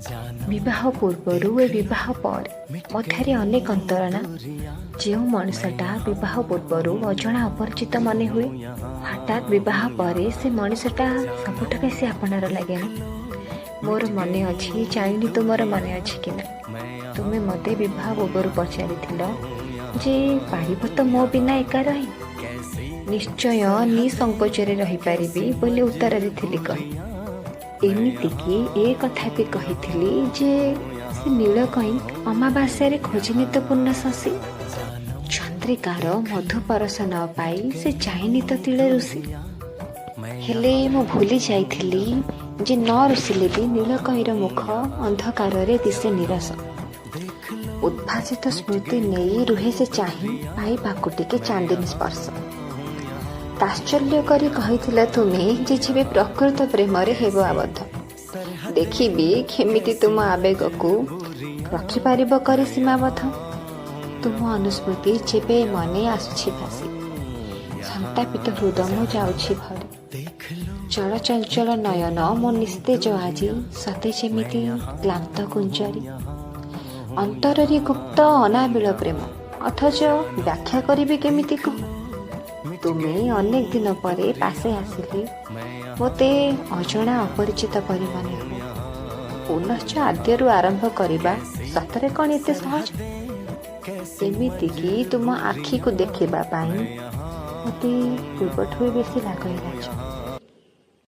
ବିବାହ ପୂର୍ବରୁ ଏ ବିବାହ ପରେ ମଧ୍ୟରେ ଅନେକ ଅନ୍ତର ନା? ଯେଉଁ ମଣିଷଟା ବିବାହ ପୂର୍ବରୁ ଅଜଣା ଅପରିଚିତ ମନେ ହୁଏ, ହଠାତ୍ ବିବାହ ପରେ ସେ ମଣିଷଟା ସବୁଠୁ ବେଶୀ ଆପଣାର ଲାଗେ ନା? ମୋର ମନେ ଅଛି, ଜାଣିନି ତୁମର ମନେ ଅଛି କି ନା, ତୁମେ ମୋତେ ବିବାହ ପୂର୍ବରୁ ପଚାରିଥିଲ ଯେ ପାରିବ ତ ମୋ ବିନା ଏକା ରହି? ନିଶ୍ଚୟ ନିସଙ୍କୋଚରେ ରହିପାରିବି ବୋଲି ଉତ୍ତର ଦେଇଥିଲି କହି। ଏମିତିକି ଏ କଥା ବି କହିଥିଲି ଯେ ସେ ନୀଳ କଇଁ ଅମାବାସ୍ୟାରେ ଖୋଜିନି ତ ପୂର୍ଣ୍ଣ ଶଶୀ, ଚନ୍ଦ୍ରିକାର ମଧୁ ପରଶ ନ ପାଇ ସେ ଚାହିଁନି ତ ତିଳେ ରୁଷି। ହେଲେ ମୁଁ ଭୁଲି ଯାଇଥିଲି ଯେ ନ ରୁଷିଲେ ବି ନୀଳକଇଁର ମୁଖ ଅନ୍ଧକାରରେ ଦିଶେ ନିରସ। ଉଦ୍ଭାସିତ ସ୍ମୃତି ନେଇ ରୁହେ ସେ ଚାହିଁ ପାଇବାକୁ ଟିକେ ଚାନ୍ଦିନୀ ସ୍ପର୍ଶ। ତାତ୍ସଲ୍ୟ କରି କହିଥିଲ ତୁମେ ଯେ ଯେବେ ପ୍ରକୃତ ପ୍ରେମରେ ହେବ ଆବଦ୍ଧ, ଦେଖିବି କେମିତି ତୁମ ଆବେଗକୁ ରଖିପାରିବ କରି ସୀମାବଦ୍ଧ। ତୁମ ଅନୁସ୍ମୃତି ଯେବେ ମନେ ଆସୁଛି ଭାସି, ସନ୍ତାପିତ ହୃଦୟ ମୋ ଯାଉଛି ଭରି। ଚଳଚଞ୍ଚଳ ନୟନ ମୋ ନିସ୍ତେଜ ଆଜି ସତେ ଯେମିତି କ୍ଳାନ୍ତ କୁଞ୍ଜରୀ। ଅନ୍ତରରେ ଗୁପ୍ତ ଅନାବିଳ ପ୍ରେମ, ଅଥଚ ବ୍ୟାଖ୍ୟା କରିବି କେମିତି କୁହ? ତୁମେ ଅନେକ ଦିନ ପରେ ପାଶେ ଆସିଲେ ମୋତେ ଅଜଣା ଅପରିଚିତ ପରି ମନେ ହୁଏ। ପୁନଶ୍ଚ ଆଦ୍ୟରୁ ଆରମ୍ଭ କରିବା ସତରେ କ'ଣ ଏତେ ସହଜ? ଏମିତିକି ତୁମ ଆଖିକୁ ଦେଖିବା ପାଇଁ ମୋତେ ପୂର୍ବଠୁ ବି ବେଶୀ ଲାଗଇ ଲାଜ।